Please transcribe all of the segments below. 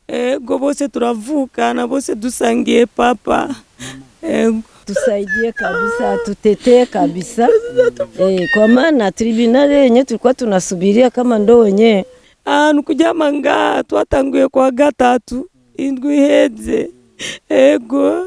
Ego bose turavukana, bose dusangiye papa. Ego tusaidie kabisa, tutetee kabisa kwa maana tribunal yenye tulikuwa tunasubiria kama ndo wenyewe nukujama nga twatanguye kwa gatatu indwi iheze. Ego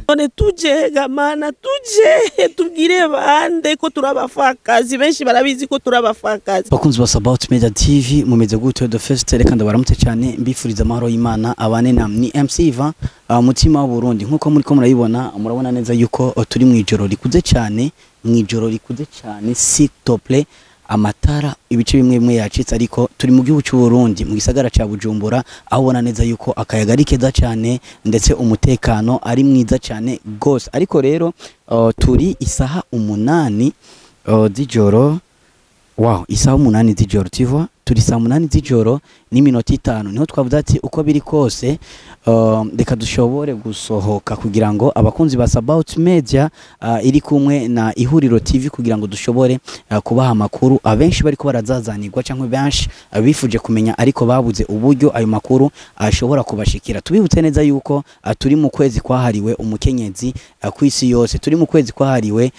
none tuje gamana tuje tubwire bande ko turabafakazi benshi barabizi ko turabafakazi. Bakunzi ba Sabaut Media TV mumeze gute? The first reka ndabaramutse cyane mbifuriza amahoro y'Imana abane namwe. Ni MC Ivan mutima wa Burundi. Nkuko muri ko murayibona, murabona neza yuko turi mu ijoro rikuze cyane, mu ijoro rikuze cyane s'il te plaît. Amatara ibice bimwe bimwe yacitse, ariko turi mu gihugu cy'u Burundi mu gisagara ca Bujumbura, aho ubona neza yuko akayaga ari keza cyane ndetse umutekano ari mwiza cyane gose. Ariko rero turi isaha 8 z'ijoro. Wow, isaha 8 z'ijoro, tu vois, turi saa 8 z'ijoro n'iminota 5. Niho twavuze ati uko biri kose reka dushobore gusohoka kugira ngo abakunzi ba Sabaut Media iri kumwe na Ihuriro TV kugira ngo dushobore kubaha amakuru abenshi bariko barazazanirwa cyangwa benshi bifuje kumenya ariko babuze uburyo ayo makuru ashobora kubashikira. Tubibutse neza yuko turi mu kwezi kwahariwe umukenyezi kwisi yose, turi mu kwezi kwahariwe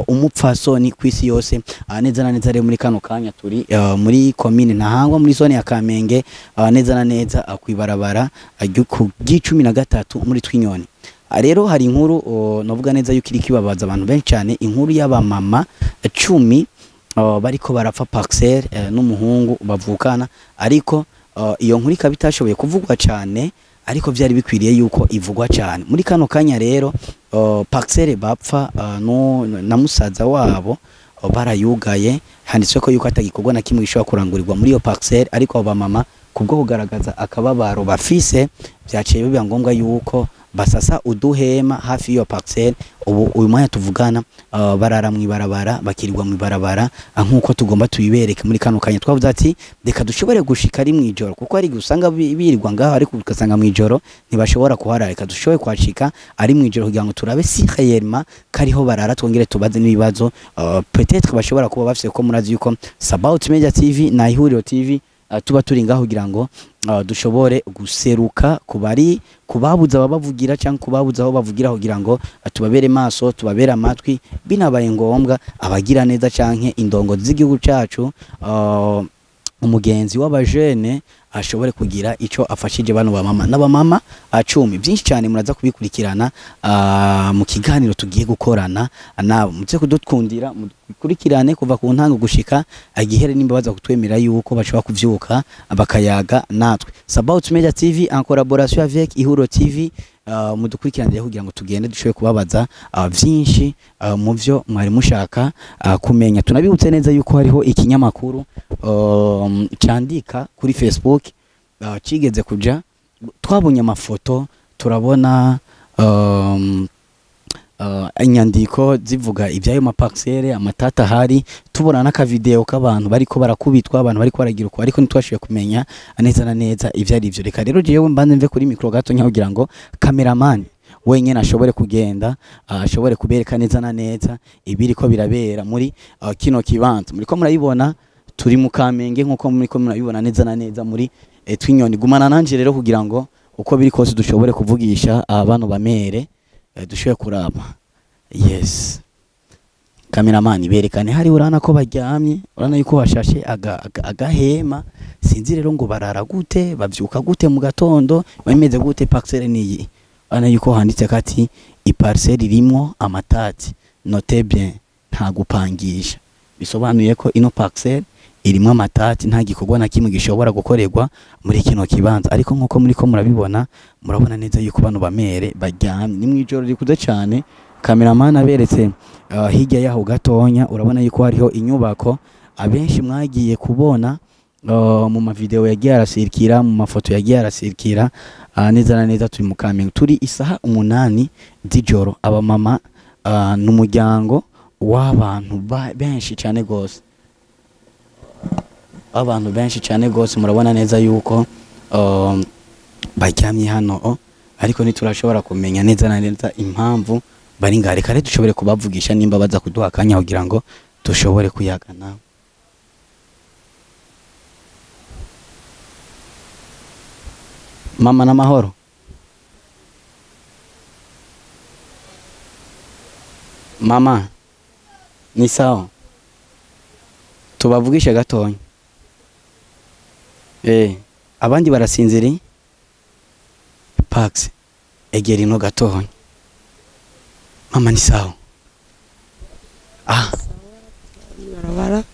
umupfasoni kwisi yose. Neza na neza rero muri kano kanya turi muri commune Ntahangwa muri zone ya Kamenge, neza na neza kwibarabara 13 muri Twinyoni. Rero hari inkuru novuga neza yuko iri kibabaza abantu benshi cyane, inkuru y'abamama 10 bariko barapfa parcelle n'umuhungu bavukana, ariko iyo nkuru ikaba itashoboye kuvugwa cyane, ariko byari bikwiriye yuko ivugwa cyane. Muri kano kanya rero parcelle bapfa na musaza wabo barayugaye, handitswe ko yuko atagikorwa na kimwe gishobora kurangurirwa muri iyo parcelle, ariko abo mama kubwo kugaragaza akababaro bafise byaciye biba ngombwa yuko basasa uduhema hafi y'iyo parcelle. Ubu uyu mwanya tuvugana barara mu ibarabara, bakirirwa mu ibarabara nkuko tugomba tubibereke muri kano kanya. Twavuze ati reka dushobore gushika ari mu ijoro, kuko ari gusanga birirwa ngaho ariko ugasanga mu ijoro ntibashobora kuharara. Reka dushobore kwashika ari mu ijoro kugira ngo turabe si réellement kariho barara, twongere tubaze n'ibibazo peut-être bashobora kuba bafise, ko murazi yuko Sabaut Media TV na Ihuriro TV tuba turi ngaho kugira ngo dushobore guseruka kubari kubabuza ababavugira cyangwa kubabuza aho bavugira kugira ngo tubabere maso, tubabere amatwi, binabaye ngombwa abagira neza canke indongo z'igihugu cacu umugenzi w'abajene ashobore kugira ico afashije bano ba mama n'abamama 10. Byinshi cyane muraza kubikurikirana mu kiganiro tugiye gukorana nabo. Mutse kudutwundira mukurikirane kuva ku ntango gushika agihere, nimba baza kutwemera yuko bashobora kuvyuka bakayaga natwe. Sabaut Media TV en collaboration avec Ihuriro TV, mudukurikiranire kugira ngo tugende dushobore kubabaza vyinshi mu vyo mwari mushaka kumenya. Tunabibutse neza yuko hariho ikinyamakuru candika kuri Facebook cigeze kuja, twabonye amafoto, turabona inyandiko zivuga ibyayo maparcelle amatata hari, tubona n'akavideo k'abantu bariko barakubitwa, abantu bariko baragira uko, ariko ntitwashoboye kumenya neza na neza ivyo ari byo. Reka rero jewe mbanze mve kuri micro gato kugira ngo cameraman wenyene ashobore kugenda ashobore kubereka neza na neza ibiriko birabera muri kino kibanza. Muriko murayibona turi mu Kamenge nkuko muriko murabibona neza na neza muri Twinyoni. Gumana nanje rero kugira ngo uko biri kose dushobore kuvugisha abantu bamere dushobore kuraba. Yes, cameraman berekane hari, urana ko baryamye, urana yuko bashashe agahema. Sinzi rero ngo barara gute, bavyuka gute mu gatondo, bameze gute. Parcelle niyi, urana yuko handitse kati iparcelle irimwo amatati, note bien, nta gupangisha. Bisobanuye ko ino parcelle irimwo amatati, nta gikorwa na kimwe gishobora gukorerwa muri kino kibanza. Ariko nkuko muri ko murabibona, murabona neza yuko bano bamere baryamye, ni mwijoro rikuze cyane. Cameraman aberetse hirya yaho gatonya, urabona yuko hariho inyubako abenshi mwagiye kubona mu mavideo yagiye arasirikira, mu mafoto yagiye arasirikira. Neza na neza turi mu Kamenge, turi isaha 8 z'ijoro. Abamama n'umuryango w'abantu benshi cyane gose, abantu benshi cyane gose. Murabona neza yuko baryamye hano, ariko ntiturashobora kumenya neza na neza impamvu bari ngare. Kare dushobore kubavugisha nimba baza kuduha akanya kugira ngo dushobore kuyaga nabo. Mama n'amahoro. Mama ni sawa, tubavugishe gatonya. Abandi barasinziri. Pax egera ino gatonya. Mama ni sawa. Barabara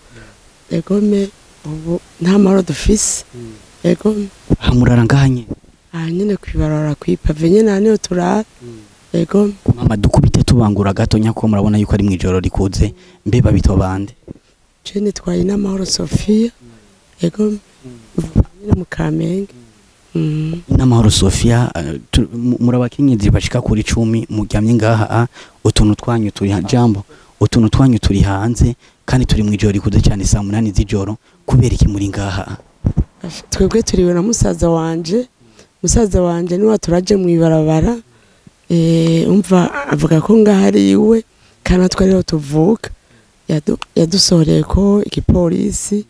egome ubu nta mahoro dufise. Egome murara ngahanye nyine kwibarara kwipave nyine niyo turara. Egome mama dukubite tubangura gatonya ko murabona yuko ari mwijoro rikuze. Mbe babito bande? Je nitwaye n'amahoro Sofia. Egome nyine mu Kamenge. N'amahoro Sofia, murabakenyezi bashika kuri 10 muryamye ngaha, utuntu twanyu turi jambo, utuntu twanyu turi hanze kandi turi mwijoro rikuze cyane saa 8 z'ijoro. Kubera iki muri ngaha? Twebwe turiwe na musaza wanje. Musaza wanje niwe turaje mu ibarabara. Umva avuga ko ngaha ari iwe kandi natwe ariho tuvuka. Yadusohoreye ko igipolisi,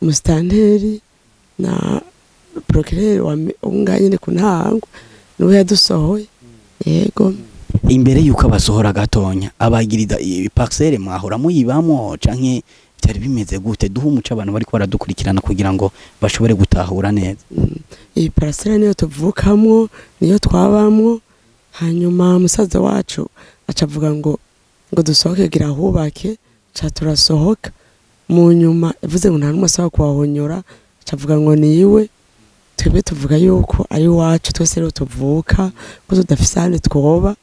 musitanteri na procureur wa ngaha nyine ku ntango niwe yadusohoye. Yego. Imbere yuko abasohora gatonya abagirida parcelle mwahora muyibamo canke byari bimeze gute? Duha umuco abantu bariko baradukurikirana kugira ngo bashobore gutahura neza. Iyi parcelle niyo tuvukamwo, niyo twabamwo. Hanyuma musaza wacu acavuga ngo dusohoke gira hubake, ca turasohoka. Mu nyuma yavuze ngo nta numwe asaba kuhahonyora, acavuga ngo ni iwe. Twebwe tuvuga yuko ari wacu twese rero tuvuka, ko tudafise ahandi twoba.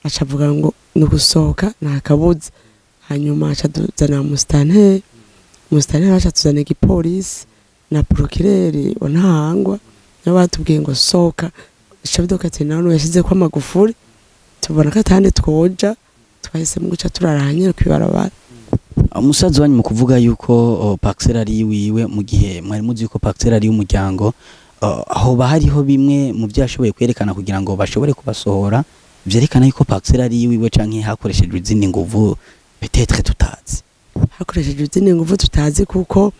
Acavuga ngo ni ugusohoka nta kabuza. Hanyuma aca tuzana musitanteri, musitanteri aca tuzana igipolisi na procureur wa Ntahangwa, nabo batubwiye ngo sohoka. Ishabidoka ati nawe yashize ko amagufuri, tubona ko atandi twoja, twahisemo guca turarahanye kwibarabara. Umusaza wanyu mu kuvuga yuko parcelle ari wiwe, mu gihe mwari muzi yuko parcelle ari umuryango, aho bahariho bimwe mu byashoboye kwerekana kugira ngo bashobore kubasohora, byerekana yuko parcelle ari wiwe canke hakoreshejwe izindi nguvu peut-être tutazi. Hakoreshejwe izindi nguvu tutazi kuko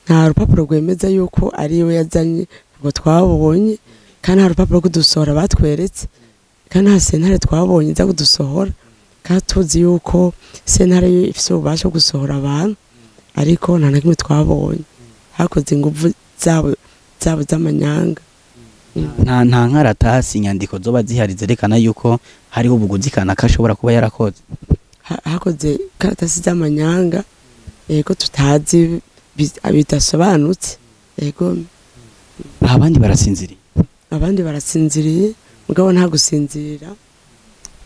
nta rupapuro rwemeza yuko ari we yazanye, ngo twabonye, kandi nta rupapuro kudusohora batweretse, kandi nta sentare twabonye iza kudusohora, kandi tuzi yuko sentare ifise ububasha bwo gusohora abantu, ariko nta na kimwe twabonye. Hakoze inguvu zabo z'amanyanga. Nta nkaratasi inyandiko zoba zihari zerekana yuko hariho ubuguzi kanaka ashobora kuba yarakoze. Hakoze karatasi z'amanyanga, yego tutazi bidasobanutse. Yego abandi barasinziriye. Abandi barasinziriye, mugabo nta gusinzira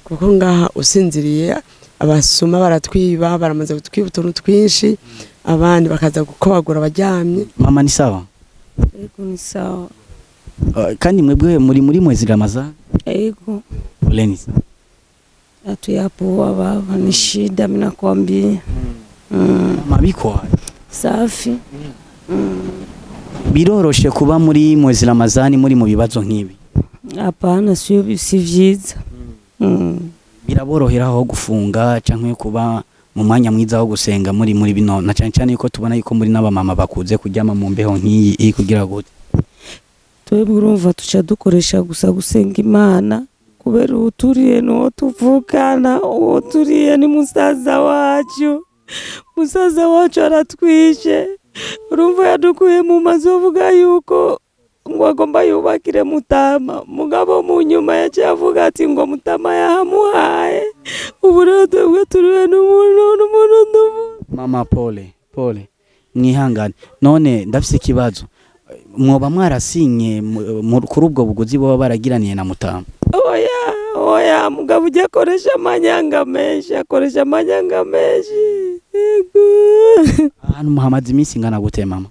kuko ngaha usinziriye abasuma baratwiba, baramaze kutwiba utuntu twinshi, abandi bakaza gukobagura abaryamye. Mama ni sawa? Yego ni sawa. Kandi mwebwe muri mwezi Ramadhani? Yego. Poleni. Hatuyapoa baba, ni shida mimi nakwambia. Mabiko safi. Biroroshe kuba muri mwezi Ramadhani muri mu bibazo nk'ibi? Hapana, sio si vyiza. Biraborohera aho gufunga canke kuba mu mwanya mwiza wo gusenga muri bino, na cyane cyane yuko tubona yuko muri n'abamama bakuze kuryama mu mbeho nk'iyi kugira gute? Twebwe urumva tuca dukoresha gusa gusenga Imana, kubera uturiye n'uwo tuvukana, uwo turiye ni musaza wacu. Musaza wacu aratwishe, urumva yadukuye mu mazu avuga yuko ngo agomba yubakire Mutama, mugabo mu nyuma yaciye avuga ati ngo Mutama yahamuhaye. Ubu rero twebwe turiwe n'umuntu. Mama pole pole, mwihangane. None ndafise ikibazo, mwoba mwarasinye kuri ubwo buguzi boba baragiraniye na Mutama? Oya oya, mugabo ujya akoresha amanyanga menshi, akoresha amanyanga menshi. Yego. Ahantu muhamaze iminsi ingana gute mama?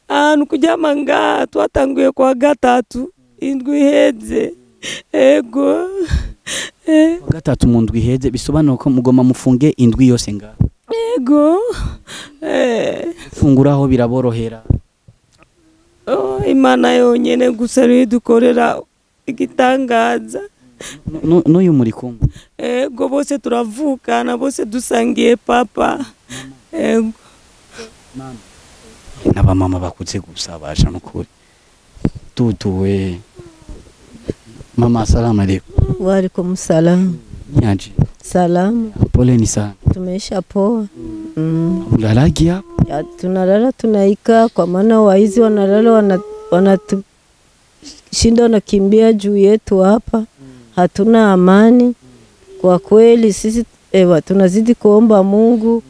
Ahantu kuryama ngaha twatanguye kwa gatatu indwi iheze. Yego. Kwa gatatu mu ndwi iheze, bisobanura ko mugoma mufunge indwi yose ngaha? Yego. Funguraho biraborohera? Oh, Imana yonyene gusa niyo idukorera igitangaza. N'uyu muri kumwe? Ego, bose turavukana, bose dusangiye papa. Ego. N'abamama bakuze gusa basha nukuri. Tutuwe. Mama, asalamu alaikum. Wa alaikum salam. Niaje? Salamu. Poleni sana. Tumeisha poa. Mlalagi hapo? Tunalala tunaika, kwa maana waizi wanalala wanatushinda wanakimbia juu yetu hapa. Hatuna amani. Kwa kweli sisi tunazidi kuomba Mungu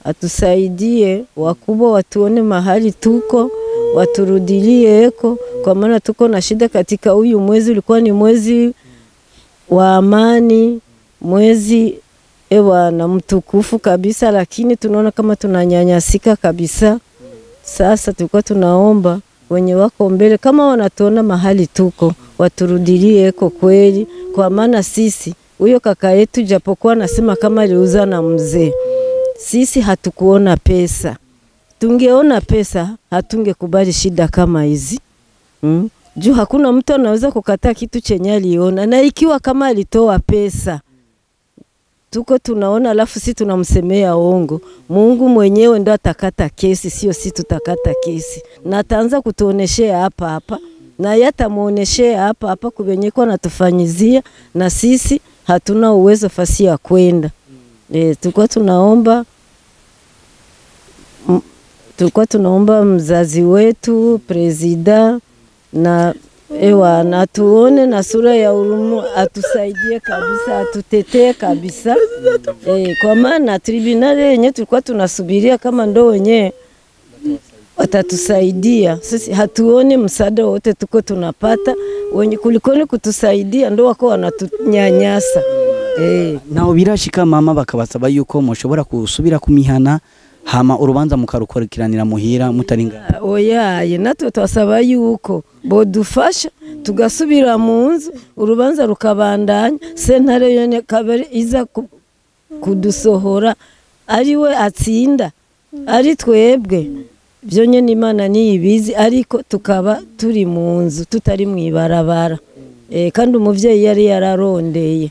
atusaidie, wakubwa watuone mahali tuko, waturudilie eko, kwa maana tuko na shida katika huyu mwezi. Ulikuwa ni mwezi wa amani, mwezi na mtukufu kabisa, lakini tunaona kama tunanyanyasika kabisa. Sasa tulikuwa tunaomba wenye wako mbele, kama wanatuona mahali tuko, waturudilie eko kweli, kwa maana sisi huyo kaka yetu japokuwa nasema kama aliuza na mzee, sisi hatukuona pesa. Tungeona pesa hatungekubali shida kama hizi. Juu hakuna mtu anaweza kukataa kitu chenye aliona, na ikiwa kama alitoa pesa tuko tunaona, alafu sisi tunamsemea ongo. Mungu mwenyewe ndo atakata kesi, sio sisi tutakata kesi. Na ataanza kutuoneshea hapa hapa, na yeye atamuoneshea hapa hapa kubenye kwa anatufanyizia, na sisi hatuna uwezo fasi ya kwenda. Tulikuwa tunaomba mzazi wetu presida na na tuone na sura ya huruma, atusaidie kabisa, atutetee kabisa. Kwa maana tribunal yenyewe tulikuwa tunasubiria kama ndo wenyewe watatusaidia. Sisi hatuoni msaada wote tuko tunapata, wenye kulikoni kutusaidia ndo wako wanatunyanyasa. Naho birashika mama bakabasaba yuko mushobora kusubira kumihana hama urubanza mukarukurikiranira muhira mutaringana. Oya, natwe twasaba yuko bodufasha tugasubira mu nzu, urubanza rukabandanya, sentare yone kabere iza kudusohora, ariwe atsinda ari twebwe. Byonye n'Imana niyibizi, ariko tukaba turi mu nzu tutari mu ibarabara. Kandi umuvyeyi yari yararondeye.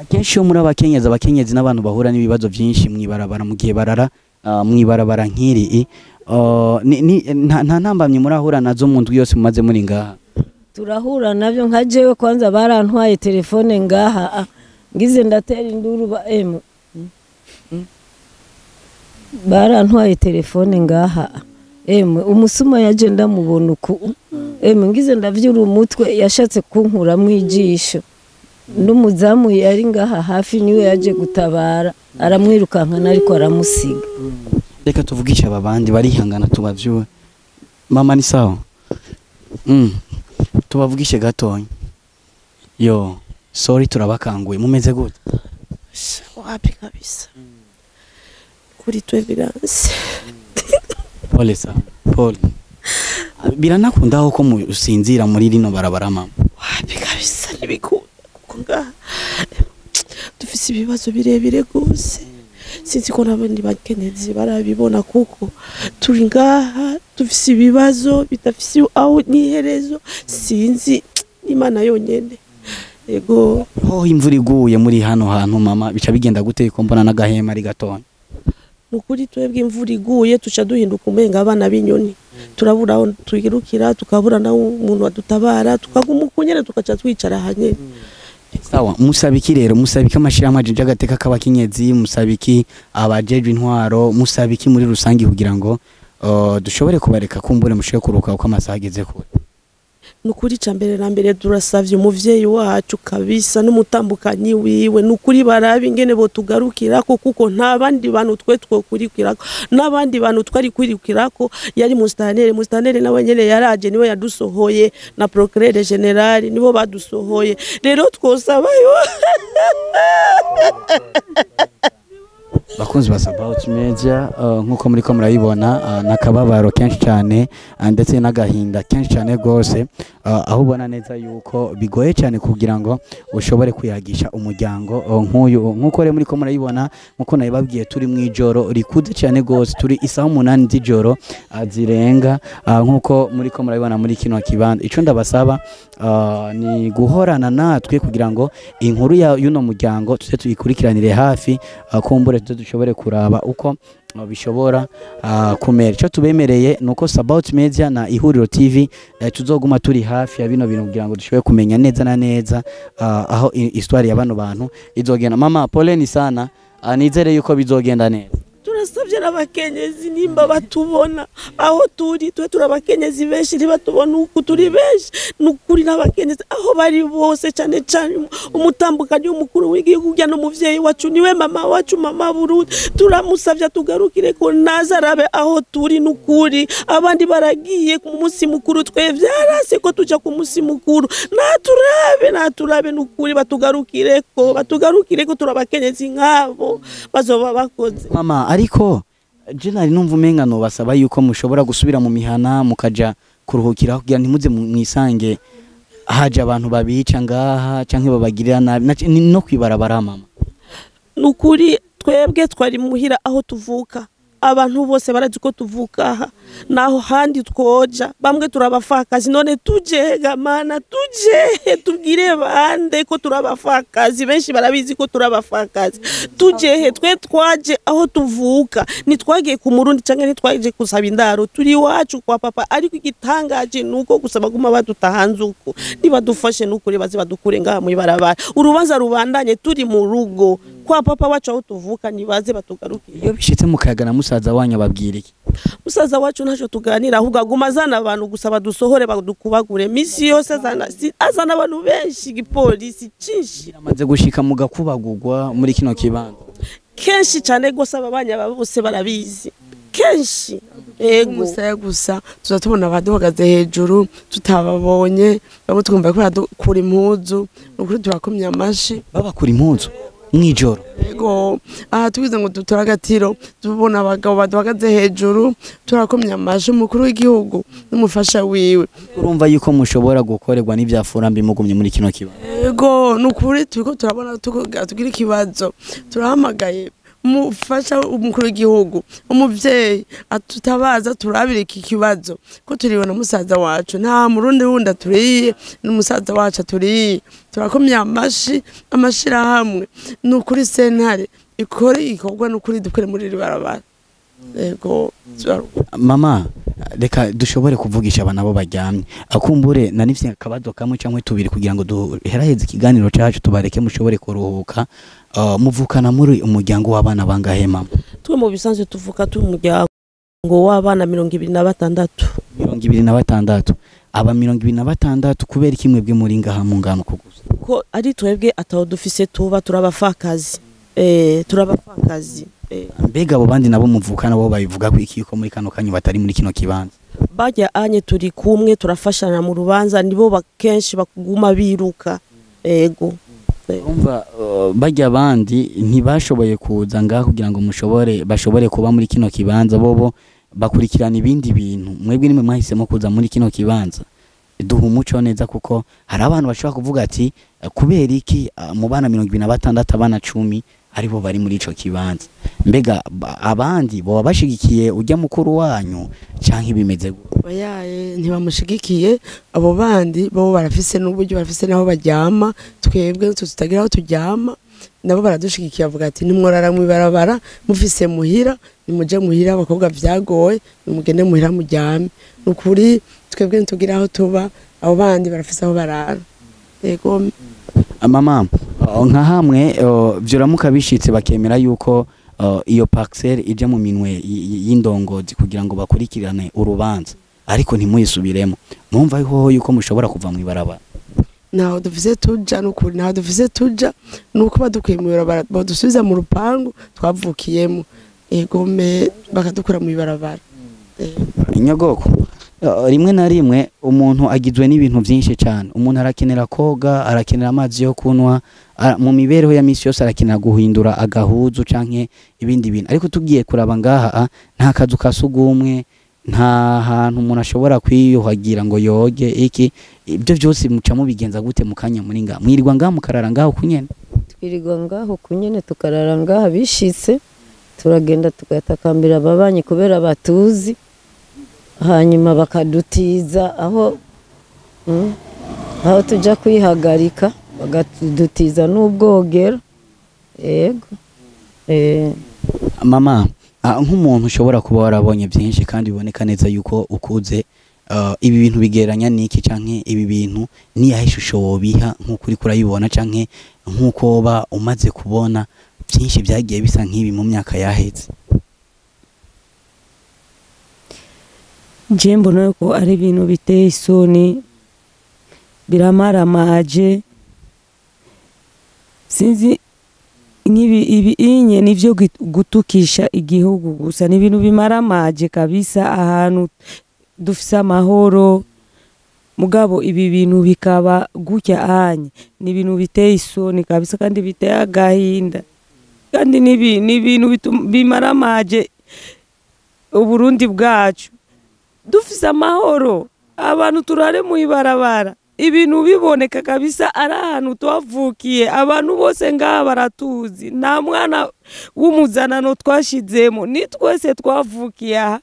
Akenshi yo muri abakenyezi, abakenyezi n'abantu bahura n'ibibazo byinshi mu ibarabara mu gihe barara mu ibarabara nkiri, nta ntambamye murahura nazo mu ndwi yose mumaze muri ngaha? Turahura navyo. Nka jewe kwanza barantwaye telefone ngaha, ngize ndatera induru ba barantwaye telefone ngaha. Umusuma yaje ndamubona uku, ngize ndavyura umutwe, yashatse kunkuramwo ijisho. N'umuzamu yari ngaha hafi niwe yaje gutabara, aramwirukankana ariko aramusiga. Reka tuvugishe aba bandi barihangana tubavyure. Mama ni sawa? Tubavugishe gatonya. Yo, sorry turabakanguye. Mumeze gute? Wapi kabisa. Kuri twe biranse. Pole sana. Pole. Biranakundaho ko musinzira muri rino barabara mama? Wapi kabisa, nibikunda kuko ngaha dufise ibibazo birebire gose. Sinzi ko n'abandi bakenyezi barabibona, kuko turi ngaha dufise ibibazo bidafise aho n'iherezo. Sinzi Imana yonyene. Yego. Ho imvura iguye muri hano hantu mama bica bigenda gute ko mbona n'agahema ari gatonya? Nukuri twebwe imvura iguye tuca duhinduka umenga abana b'inyoni. Turabura aho twirukira, tukabura na umuntu adutabara, tukaguma ukunyere tukaca twicara hanye. Sawa, musabiki rero, musabiki amashirahamwe ajeje agateka k'abakenyezi, musabiki abajejwe intwaro, musabiki muri rusangi kugira ngo dushobore kubareka kumbure mushobore kuruka uko amasaha ageze kure. Nukuri cambere na mbere turasavye umuvyeyi wacu kabisa n'umutambukanyi wiwe, nukuri barabi ingene botugarukirako, kuko nta bandi bantu twe twokurikirako, n'abandi bantu twari kwirukirako yari mustanere nawe nyene yaraje, niwe yadusohoye, na procureur general nibo badusohoye. Rero twosabayo Bakunzi ba Sabaut Media, nkuko muri ko murabibona, nakababaro kenshi cyane ndetse n'agahinda kenshi cyane gose, aho ubona neza yuko bigoye cyane kugira ngo ushobore kuyagisha umuryango nk'uyu. Nkuko rero muri ko murabibona, nkuko nabibabwiye, turi mu ijoro rikuze cyane gose, turi isaha 8 z'ijoro zirenga, nkuko muri ko murabibona muri kino kibanza. Ico ndabasaba ni guhorana natwe kugira ngo inkuru ya yuno muryango tuze tuyikurikiranire hafi, kumbure dushobore kuraba uko bishobora kumera. Ico tubemereye nuko Sabaut Media na Ihuriro TV tuzoguma turi hafi ya bino bintu kugira ngo dushobore kumenya neza na neza aho histoire ya bano bantu izogenda. Mama, poleni sana, nizere yuko bizogenda neza. Turasabye n'abakenyezi nimba batubona aho turi, twe turabakenyezi benshi, ntibatubona uku turi benshi. Nukuri n'abakenyezi aho bari bose, cyane cyane umutambukanyi w'umukuru w'igihugu ujya n'umuvyeyi wacu, niwe mama wacu, mama Burundi, turamusavye tugarukire ko nazarabe aho turi. Nukuri abandi baragiye ku munsi mukuru, twe vyarase ko tuja ku munsi mukuru. Naturabe, naturabe, nukuri batugarukireko, batugarukireko, turabakenyezi nk'abo bazoba bakoze. Mama, ariko je nari numva umenga no basaba yuko mushobora gusubira mu mihana mukaja kuruhukira kugira ntimuze mwisange haje abantu babica ngaha canke babagirira nabi no kwibarabara. Mama, nukuri twebwe twari muhira aho tuvuka, abantu bose barazi ko tuvuka aha, naho handi twoja bamwe turabafakazi. None tujega mana, tuje tubwire bande ko turabafakazi? Benshi barabizi ko turabafakazi. Tujehe? Twe twaje aho tuvuka, ntitwagiye ku murundi canke ntitwaje kusaba indaro, turi iwacu kwa papa. Ariko igitangaje nuko gusa baguma badutahanze uko. Nibadufashe nukuri, baze badukure ngaha mw'ibarabara, urubanza rubandanye turi mu rugo kwa papa wacu aho tuvuka, nibaze batugarukire. Iyo bishitse mukayaga na musaza wanyu ababwira iki? Musaza wacu ntacyo tuganira, ahubwo aguma azana abantu gusa badusohore, badukubagure misi yose. Azana azana abantu benshi, igipolisi cinshi. Amaze gushika mugakubagurwa muri kino kibanza? Kenshi cyane rwose, ababanyi aba bose barabizi kenshi, ego. Umusaya gusa tuza tubona abaduhagaze hejuru tutababonye, bamwe twumva ko baradukura impuzu. Nukuri turakomye amashi. Babakura impuzu mwijoro? Yego, aha tugize ngo dutore agatiro, tubona abagabo baduhagaze hejuru. Turakomye amashi umukuru w'igihugu n'umufasha wiwe. Urumva yuko mushobora gukorerwa n'ivyafura mbi mugumye muri kino kibanza? Yego, nukuri turiko turabona tugira ikibazo. Turahamagaye umufasha umukuru w'igihugu, umuvyeyi atutabaza, turabire iki kibazo ko turibona musaza wacu, nta murundi wundi aturiye, n'umusaza wacu aturiye. Turakomye amashi amashirahamwe, nukuri sentare ikore ikorwa, nukuri dukore muri iri barabara. Yego. Mama, reka dushobore kuvugisha abana bo baryamye. Akumbure nanifye akabazo kamwe cyangwa tubiri kugira ngo duheraheze ikiganiro cyacu, tubareke mushobore kuruhuka. Muvukana muri umuryango w'abana bangahe, mama? Twe mu bisanzwe tuvuka turi umuryango w'abana 26. 26. Aba 26, kubera iki mwebwe muri ngaha mu ngano kugusa? Ko ari twebwe ataho dufise tuba, turabafakazi, turabafakazi. Mbega abo bandi nabo muvukana bo babivuga ko iki ko muri kano kanyu batari muri kino kibanza? Bajya anye turi kumwe, turafashana mu rubanza, nibo kenshi bakuguma biruka, ego. Umva, bajya abandi ntibashoboye kuza ngaha kugira ngo mushobore bashobore kuba muri kino kibanza, bobo bakurikirana ibindi bintu, mwebwe nimwe mwahisemo kuza muri kino kibanza. Duha umuco neza, kuko hari abantu bashobora kuvuga ati kubera iki mu bana 26 abana 10 aribo bari muri ico kibanza? Mbega abandi boba bashigikiye ujya mukuru wanyu canke bimeze gute? Bayaye ntibamushigikiye. Abo bandi bo barafise n'uburyo, barafise naho baryama, twebwe tutagira aho turyama. Nabo baradushigikiye, avuga ati nimworara mwibarabara, mufise muhira, nimuje muhira, abakobwa vyagoye, nimugende muhira muryame. Nukuri twebwe ntitugira aho tuba, abo bandi barafise aho barara. Yego. Mama, nka hamwe vyuramuka bishitse bakemera yuko iyo parcelle ije mu minwe y'indongozi kugira ngo bakurikirane urubanza, ariko ntimuyisubiremo, mwumva hoho yuko mushobora kuva mw'ibarabara? Ntaho dufise tuja, nukuri ntaho dufise tuja, nuko badukwiye mw'ibarabara badusubiza mu rupangu twavukiyemo. Yego, me bakadukura mw'ibarabara. Inyogoko, rimwe na rimwe umuntu agizwe n'ibintu byinshi cyane. Umuntu arakenera koga, arakenera amazi yo kunywa, mu mibereho ya misi yose arakenera guhindura agahuzu canke ibindi bintu. Ariko tugiye kuraba ngaha, nta kazu ka sugumwe, nta hantu umuntu ashobora kwiyuhagira ngo yoge iki. Ibyo byose muca mubigenza gute mu kanya muri ngaha? Mwirirwa ngaha mukarara ngaho kunyene? Twirirwa ngaho kunyene, tukarara ngaha. Bishitse turagenda tugatakambira ababanyi kubera batuzi, hanyuma bakadutiza aho aho tuja kwihagarika, bakadutiza n'ubwogero. Yego. Mama, Nk'umuntu ushobora kuba warabonye byinshi kandi biboneka neza yuko ukuze, ibi bintu bigereranya n'iki, canke ibi bintu niyahe ishusho wobiha nk'uko uriko urayibona, canke nk'uko woba umaze kubona byinshi byagiye bisa nk'ibi mu myaka yaheze? Je mbona yuko ari ibintu biteye isoni, biramaramaje. Sinzi nk'ibi ibi inye nivyo gutukisha igihugu gusa, ni ibintu bimaramaje kabisa. Ahantu dufise amahoro, mugabo ibi bintu bikaba gutya anye, ni ibintu biteye isoni kabisa kandi biteye agahinda, kandi ni ibintu bimaramaje Uburundi bwacu. Dufise amahoro, abantu turare mu ibarabara, ibintu biboneka kabisa. Ari ahantu twavukiye, abantu bose ngaha baratuzi, nta mwana w'umuzanano twashizemo, ni twese twavukiye aha.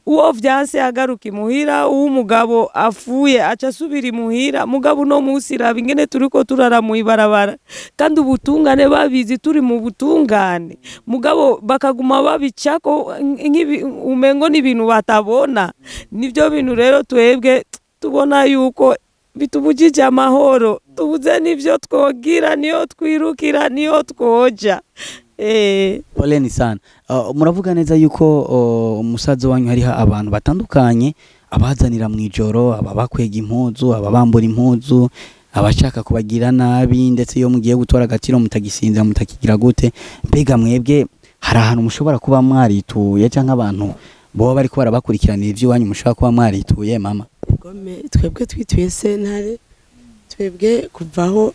Uwo vyanse agaruka imuhira, uw'umugabo afuye aca asubira imuhira. Mugabo uno munsi raba ingene turiko turara mu ibarabara, kandi ubutungane babizi, turi mu butungane, mugabo bakaguma babicako nk'ibi umengo n'ibintu batabona. Nivyo bintu rero twebwe tubona yuko bitubujije amahoro, tubuze n'ivyo twogira, niyo twirukira, niyo twoja. Poleni sana. Muravuga neza yuko umusaza wanyu hariho abantu batandukanye abazanira mu ijoro, ababakwega impuzu, ababambura impuzu, abashaka kubagira nabi, ndetse iyo mugiye gutora agaciro mutagisinzira mutakigira gute. Mbega mwebwe hari ahantu mushobora kuba mwarituye, canke abantu boba bariko barabakurikiranira ivy'iwanyu mushobora kuba mwarituye, mama? Gome twebwe twituye sentare, twebwe kuvaho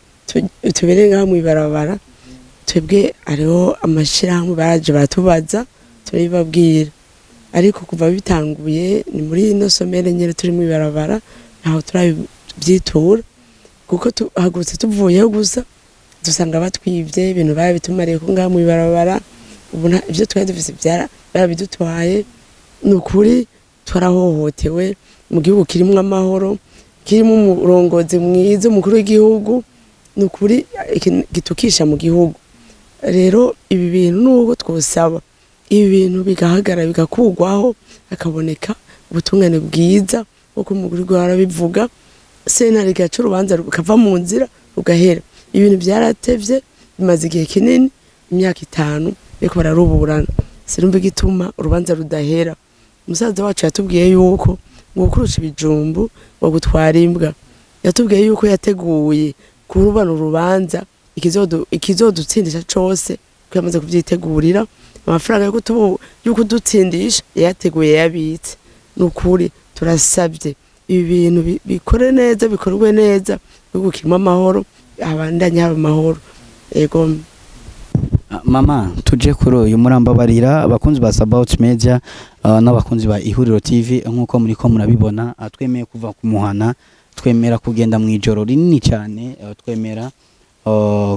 tubereye ngaha mw'ibarabara, twebwe hariho amashirahamwe baraje baratubaza, turabibabwira, ariko kuva bitanguye ni muri ino somere nyene turi mw'ibarabara, ntaho turabyitura, kuko tuhagurutse tuvuyeho gusa dusanga batwivye ibintu barabitumariye ko ngaha mw'ibarabara. Ubu ivyo twari dufise barabidutwaye. Ni ukuri twarahohotewe mu gihugu kirimwo amahoro, kirimo umurongozi mwiza, umukuru w'igihugu. Ni ukuri gitukisha mu gihugu. Rero ibi bintu nubwo twosaba ibi bintu bigahagarara, bigakurwaho, hakaboneka ubutungane bwiza nk'uko umukuru w'igihugu arabivuga, sentare igaca urubanza rukava mu nzira rugahera. Ibintu byaratevye, bimaze igihe kinini, imyaka 5 bariko bararuburana, sinumva igituma urubanza rudahera. Umusaza wacu yatubwiye yuko ngo kurusha ibijumbu ngo gutwara imbwa, yatubwiye yuko yateguye kurubana urubanza ikizodutsindisha cose, ko yamaze kuvyitegurira amafaranga yo kudutsindisha yateguye yabitse. Ni ukuri turasabye ibi bintu bikore neza, bikorwe neza, igihugu kirimo amahoro, abandanye haba amahoro. Ego Mama, tuje kuri uyu murambabarira abakunzi ba Sabaut Media n'abakunzi ba Ihuriro TV, nkuko muriko murabibona, twemeye kuva ku muhana, twemera kugenda mu ijoro rinini cyane, twemera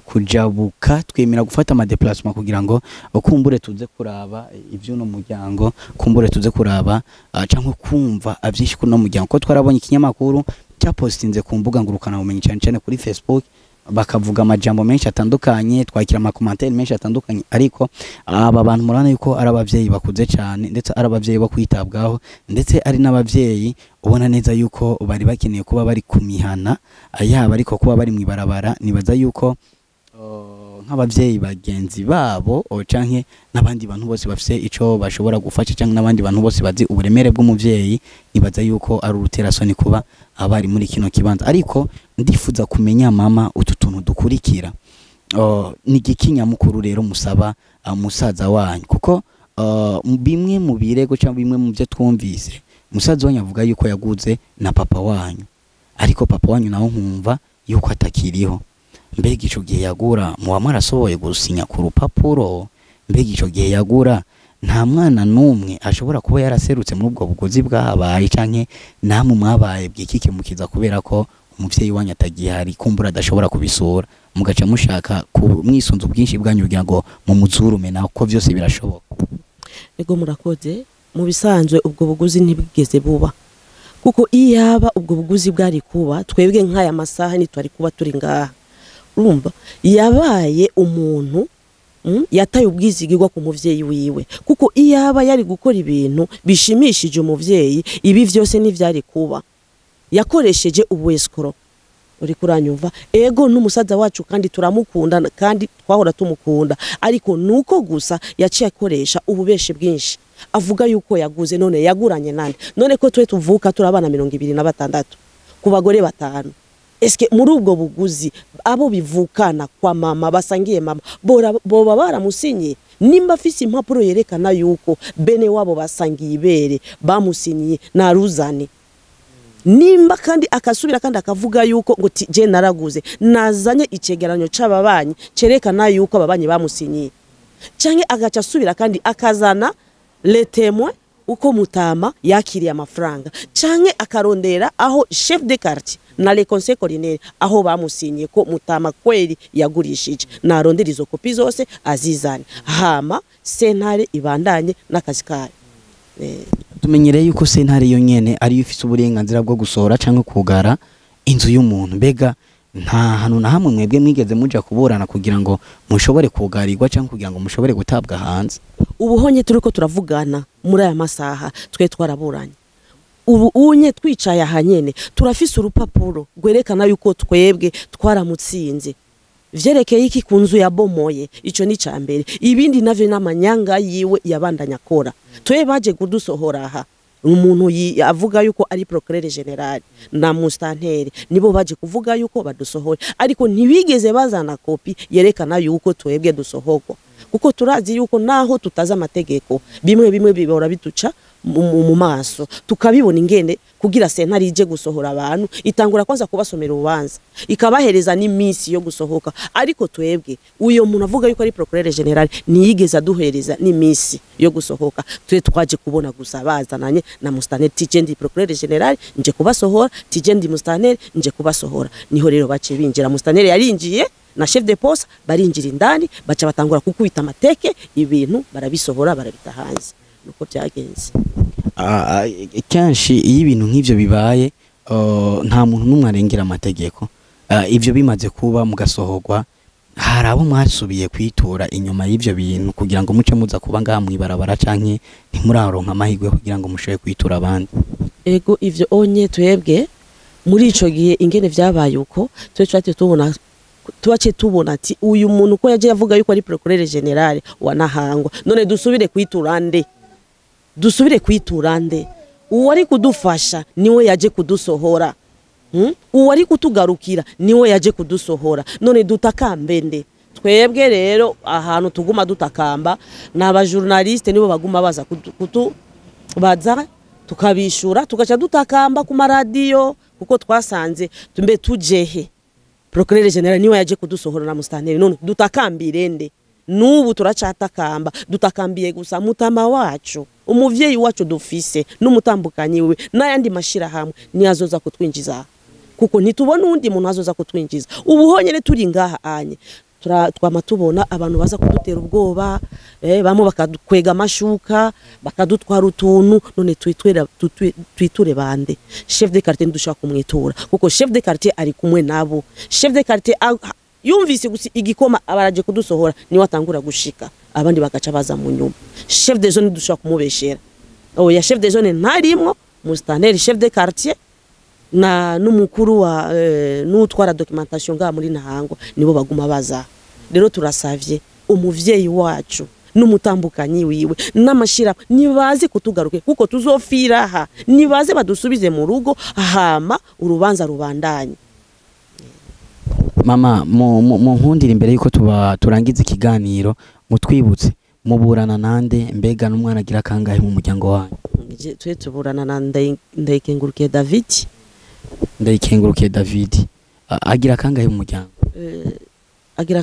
kujabuka, twemera gufata ama déplacement kugira ngo kumbure tuze kuraba ivy'uno muryango, kumbure tuze kuraba canke kumva avyinshi kuno muryango, ko twarabonye ikinyamakuru cyapostinze ku mbuga ngurukana bumenyi cyane cyane kuri Facebook, bakavuga amajambo menshi atandukanye, twakira amakomantere menshi atandukanye, ariko aba bantu murabona yuko ari abavyeyi bakuze cyane, ndetse ari abavyeyi bo kwitabwaho, ndetse ari n'abavyeyi ubona neza yuko bari bakeneye kuba bari kumihana yaba, ariko kuba bari mwibarabara. Nibaza yuko nk'abavyeyi bagenzi babo canke n'abandi bantu bose bafise ico bashobora gufasha, canke n'abandi bantu bose bazi uburemere bw'umuvyeyi, nibaza yuko ari uruterasoni kuba abari muri kino kibanza. Ariko ndifuza kumenya, mama, utu tuntu dukurikira. Ni igiki nyamukuru rero musaba musaza wanyu? Kuko bimwe mu birego cyangwa bimwe mu byo twumvise, musaza wanyu avuga yuko yaguze na papa wanyu, ariko papa wanyu nawe nkumva yuko atakiriho. Mbega ico gihe yagura muba mwarasohoye gusinya ku rupapuro? Mbega ico gihe yagura nta mwana n'umwe ashobora kuba yaraserutse muri ubwo buguzi bwahabaye, canke namwe mwabaye bwikike mukiza kubera ko umuvyeyi wanyu atagihari, kumbura adashobora kubisura, mugaca mushaka mwisunze ubwinshi bwanyu kugira ngo mumuzurume naho, ko vyose birashoboka? Ego, murakoze. Mu bisanzwe ubwo buguzi ntibwigeze buba, kuko iyaba ubwo buguzi bwari kuba, twebwe nk'aya masaha ntitwari kuba turi ngaha. Urumva yabaye umuntu Yataye ubwizigirwa ku muvyeyi wiwe, kuko iyaba yari gukora ibintu bishimishije umuvyeyi, ibi vyose ntivyari kuba. Yakoresheje ubu escroc, uri kuranyumva? Ego, n'umusaza wacu kandi turamukunda, kandi twahora tumukunda, ariko nuko gusa yaciye akoresha ububeshe bwinshi, avuga yuko yaguze. None yaguranye nande? None ko twe tuvuka turi abana 26 ku bagore 5, eske muri ubwo buguzi abo bivukana kwa mama, basangiye mama, boba baramusinyiye? Nimba afise impapuro yerekana yuko bene wabo basangiye ibere bamusinyiye, naruzane. Nimba kandi akasubira kandi akavuga yuko ngo je naraguze, nazanye icegeranyo c'ababanyi cerekana yuko ababanyi bamusinyiye, canke agaca asubira kandi akazana les témoins uko mutama yakiriye amafaranga, canke akarondera aho chef de quartier na le conseil collinaire aho bamusinyiye ko mutama kweli yagurishije, narondera izo kopi zose azizane, hama sentare ibandanye n'akazi kayo. Tumenyereye yuko sentare yo nyene ariyo ifise uburenganzira bwo gusohora canke kugara inzu y'umuntu. Mbega nta hantu na hamwe mwebwe mwigeze muja kuburana kugira ngo mushobore kugarirwa canke kugira ngo mushobore gutabwa hanze? Ubu honye turiko turavugana muri aya masaha, twe twaraburanye. Ubu unye twicaye aha nyene turafise urupapuro rwerekana yuko twebwe twaramutsinze vyerekeye iki ku nzu yabomoye. Ico ni ca mbere. Ibindi navyo n'amanyanga yiwe yabandanya akora. Twe baje kudusohora aha, umuntu avuga yuko ari procureur général na mustanteri nibo baje kuvuga yuko badusohora, ariko ntibigeze bazana kopi yerekana yuko twebwe dusohorwa, kuko turazi yuko naho tutazi amategeko, bimwe bimwe bibora bituca mu maso tukabibona. Ingene kugira sentare ije gusohora abantu, itangura kwanza kubasomera urubanza, ikabahereza n'iminsi yo gusohoka. Ariko twebwe uyo muntu avuga yuko ari procureur général ntiyigeze aduhereza n'iminsi yo gusohoka. Twe twaje kubona gusa bazananye na mustaneri, tije ndi procureur général nje kubasohora, tije ndi mustaneri nje kubasohora. Niho rero baciye binjira, mustaneri yarinjiye na chef de poste, barinjira indani, baca batangura kukubita amateke, ibintu barabisohora, barabita hanze. Nuko byagenze. Kenshi iyo ibintu nk'ivyo bibaye, nta muntu n'umwe arengera amategeko. Ivyo bimaze kuba mugasohorwa, hari abo mwasubiye kwitura inyuma y'ivyo bintu kugira ngo muce muza kuba ngaha mw'ibarabara, canke ntimuraronka amahirwe kugira ngo mushobore kwitura abandi? Ego, ivyo onye twebwe muri ico gihe ingene vyabaye uko, twe twaciye tubona, tubace tubona ati uyu muntu ko yaje yavuga yuko ari procureur général wa Nahangwa, none dusubire kwitura nde? Dusubire kwitura nde? Uwo ari kudufasha niwe yaje kudusohora, Uwo ari kutugarukira niwe yaje kudusohora, none dutakambe nde? Twebwe rero ahantu tuguma dutakamba ni abajournaliste, nibo baguma baza kutu baza tukabishura, tugaca dutakamba ku maradiyo, kuko twasanze tumbe tujehe? Procureur général niwe yaje kudusohora na mustanteri, none dutakambire nde? N'ubu turacatakamba, dutakambiye gusa mutama wacu, umuvyeyi wacu dufise n'umutambukanyi we n'ayandi mashirahamwe, niyo azoza kutwinjiza, kuko ntitubona uwundi muntu azoza kutwinjiza. Ubu honyene turi ngaha anye, twama tubona abantu baza kudutera ubwoba, bamwe bakadukwega amashuka, bakadutwara utuntu. None twiture bande? Chef de quartier ntidushobora kumwitura, kuko chef de quartier ari kumwe nabo. Chef de quartier yumvise gusa igikoma abaraje kudusohora, niwe atangura gushika, abandi bagaca baza mu nyuma. Chef de zone dushobora kumubeshera? Oya, chef de zone ntarimwo. Mustaneri, chef de quartier na n'umukuru wa n'utwara documentation ngaha muri Ntahangwa nibo baguma baza. Rero turasavye umuvyeyi wacu n'umutambukanyi wiwe n'amashira nibaze kutugaruke, kuko tuzofira aha. Nibaze badusubize mu rugo, hama urubanza rubandanye. Mama, mu nkundira imbere yuko tuba turangiza ikiganiro, mutwibutse muburana nande, mbega n'umwana agira kangahe mu muryango wanyu? Twe tuburana na Ndayikengurukiye David. Ndayikengurukiye David agira kangahe mu muryango? Agira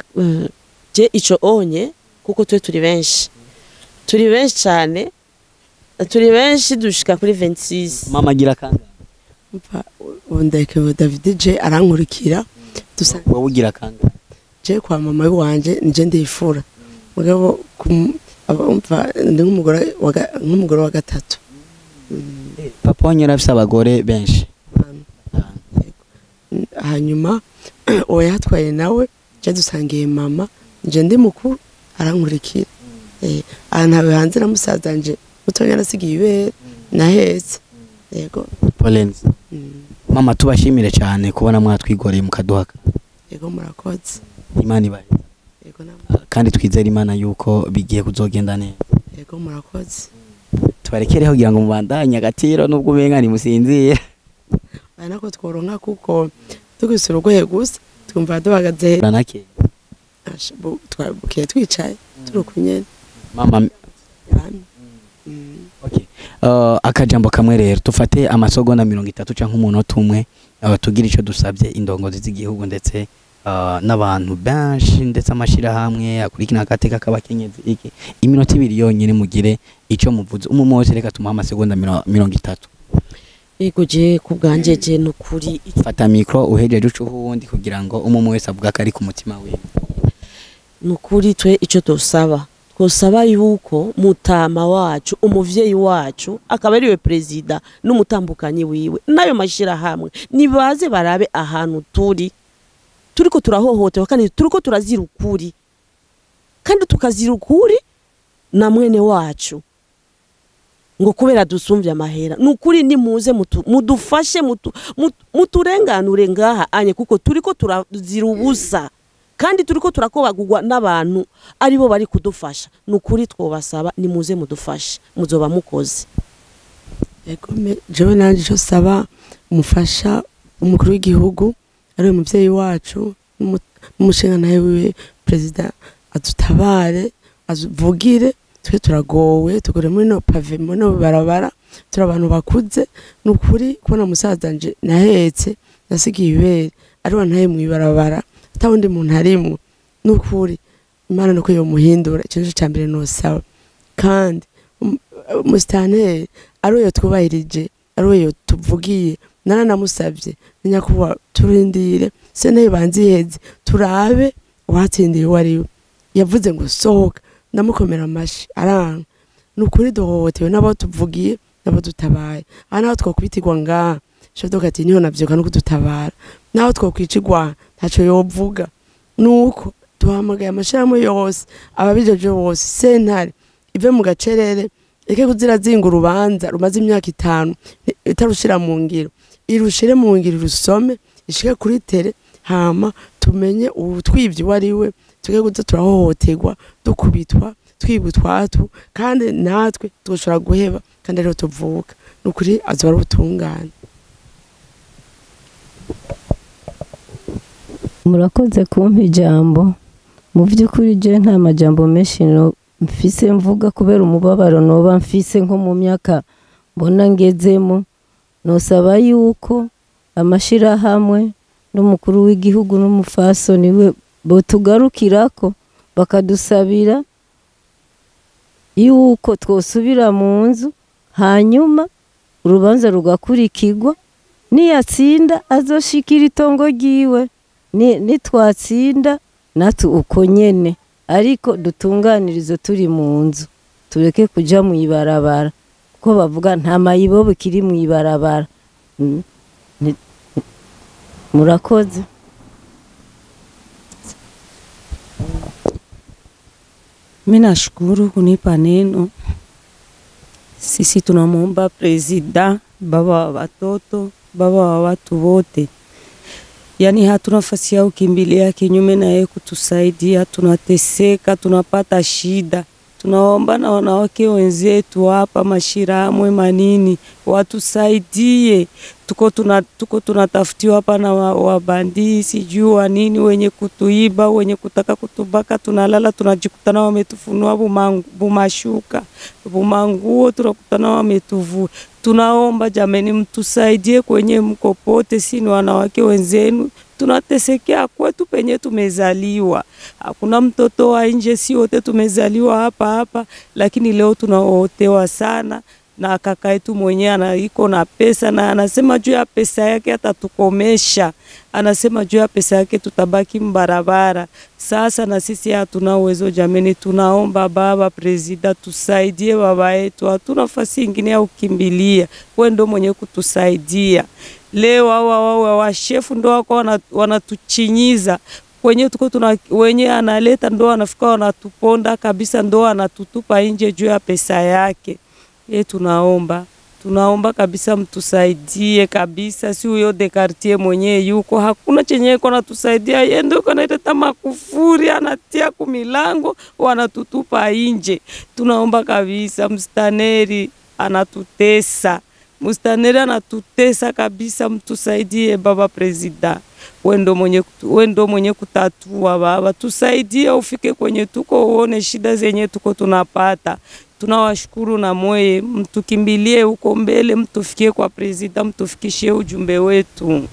je ico onye, kuko twe turi benshi, turi benshi cyane, turi benshi dushika kuri 26. Mama agira kangahe? Umva, ubu Ndayikebuye David je arankurikira dusa. Wowe ugira kangahe? Je kwa mama wanje nije ndifura, mugabo umva ndi nk'umugore wa gatatu. Papa wanyu yari afise abagore benshi? Hanyuma uwo yatwaye nawe je dusangiye mama, nje ndi mukuru. Arankurikira. Ahantu hanze na musaza nje mutonya nasigiye ibere nahetse. Yego. Polenzi. Mama tubashimire cyane kubona mwatwigoreye mukaduhaka. Yego murakoze. Imana ibahe. Yego namwe. Kandi twizere Imana yuko bigiye kuzogenda neza. Yego murakoze. Tubarekereho kugira ngo mubandanye agatiro nubwo umenga ni musinzira. Aya nako tworonka kuko tugusura ugoye gusa twumva duhagaze Ranake. Twabukiye twicaye turi kunyene. Mama okay. Akajambo kamwe rero tufate amasogonda 30 canke umunota umwe tugira ico dusabye indongozi z'igihugu ndetse n'abantu benshi ndetse amashira hamwe akurikina akateka k'abakenyezi iki iminota 2 yonyine mugire ico muvuze umwe wese reka tumuha amasegonda 30. Yego je kubganje je nukuri fata micro uhejeje uco uwundi kugira ngo umwe wese avuga ko ari ku mutima wiwe. Nukuri twe ico dosaba twosaba yuko mutama wacu umuvyeyi wacu akaba ariwe president n'umutambukanyi wiwe nayo mashira hamwe nibaze barabe ahantu turi turiko turahohotewa kandi turiko turazira ukuri kandi tukazira ukuri na mwene wacu ngo kubera dusumvye amahera nukuri nimuze mudufashe muturenganure ngaha anye kuko turiko turazira ubusa kandi turiko turakobagurwa n'abantu aribo bari kudufasha nukuri twobasaba nimuze mudufashe muzoba mukoze. Yego jewe nanje ico saba umufasha umukuru w'igihugu ari umuvyeyi wacu n'umushinga nawe wiwe president adutabare azuvugire twe turagowe tugore muri no pave muri no barabara turi abantu bakuze nukuri kubona musaza nje nahetse nasigiye ibere ari wantaye mu ibarabara atawundi muntu arimwo nukuri Imana nuko yo muhindura ikintu cya mbere no sawa kandi musitanteri ari yo twubahirije ari yo tuvugiye naranamusabye nyakuba turindire sene banziheze turabe uwatsindiye uwo ari we yavuze ngo sohoka ndamukomera amashi aranga nukuri duhohotewe n'abo tuvugiye n'abo dutabaye aha naho twokwitirwa ngaha shodoka ati niho navyoka no kudutabara naho twokwicirwa ntaco yovuga nuko duhamagaye amashirahamwe yose ababijeje bose sentare ive mu gacerere eke kuzirazinga urubanza rumaze imyaka 5 itarushira mu ngiro irushire mu ngiro rusome ishike kuri tere hama tumenye ubutwivyi wari we tuge kuza turahohoterwa dukubitwa twibutwatu kandi natwe tushobora guheba kandi rero tuvuka nukuri azoba ubutungane. Murakoze kumpa ijambo. Mu by'ukuri je nta majambo menshi mfise mvuga kubera umubabaro noba mfise nko mu myaka mbona ngezemo. Nosaba yuko amashira hamwe n'umukuru w'igihugu n'umufasoni we botugarukirako bakadusabira yuko twosubira mu nzu hanyuma urubanza rugakurikirwa niyatsinda azoshikira itongo ryiwe nitwatsinda natwe uko nyene ariko dutunganirize turi mu nzu tureke kuja mu ibarabara kuko bavuga nta mayibobo kiri mu ibarabara. Murakoze. Mimi nashukuru kunipa neno. Sisi tunamuomba president, baba wa watoto, baba wa watu wote. Yani hatuna nafasi ya kukimbilia kinyume na yeye kutusaidia, tunateseka, tunapata shida. Tunaomba na wanawake wenzetu hapa mashiramwe manini watusaidie. Tuko tunatafutiwa hapa na wabandii sijui nini wenye kutuiba, wenye kutaka kutubaka. Tunalala tunajikutana wametufunua bumashuka, bumanguo tunakutana wametuvua. Tunaomba jameni mtusaidie kwenye mkopote, si ni wanawake wenzenu tunatesekea kwetu penye tumezaliwa. Hakuna mtoto wa nje, si wote tumezaliwa hapa hapa, lakini leo tunaotewa sana. Na kaka yetu mwenyewe anaiko na pesa na anasema juu ya pesa yake atatukomesha. Anasema juu ya pesa yake tutabaki mbarabara. Sasa na sisi hatuna uwezo jameni, tunaomba baba president tusaidie baba yetu. Hatuna nafasi nyingine ya kukimbilia. Wewe ndio mwenye kutusaidia. Leo hawa wa shefu ndio wako wanatuchinyiza. Kwenye tuko tuna wenye analeta ndo anafika wanatuponda kabisa, ndo anatutupa nje juu ya pesa yake. Ye tunaomba tunaomba kabisa mtusaidie kabisa, si huyo de quartier mwenyewe yuko, hakuna chenye iko natusaidia. Yeye ndio yuko analeta makufuri, anatia kumilango, wanatutupa nje. Tunaomba kabisa, mstaneri anatutesa, mstaneri anatutesa kabisa, mtusaidie baba president. We ndo mwenye kutatua baba, tusaidie ufike kwenye tuko uone shida zenye tuko tunapata. Tunawashukuru na mweye, mtukimbilie huko mbele, mtufikie kwa president, mtufikishie ujumbe wetu.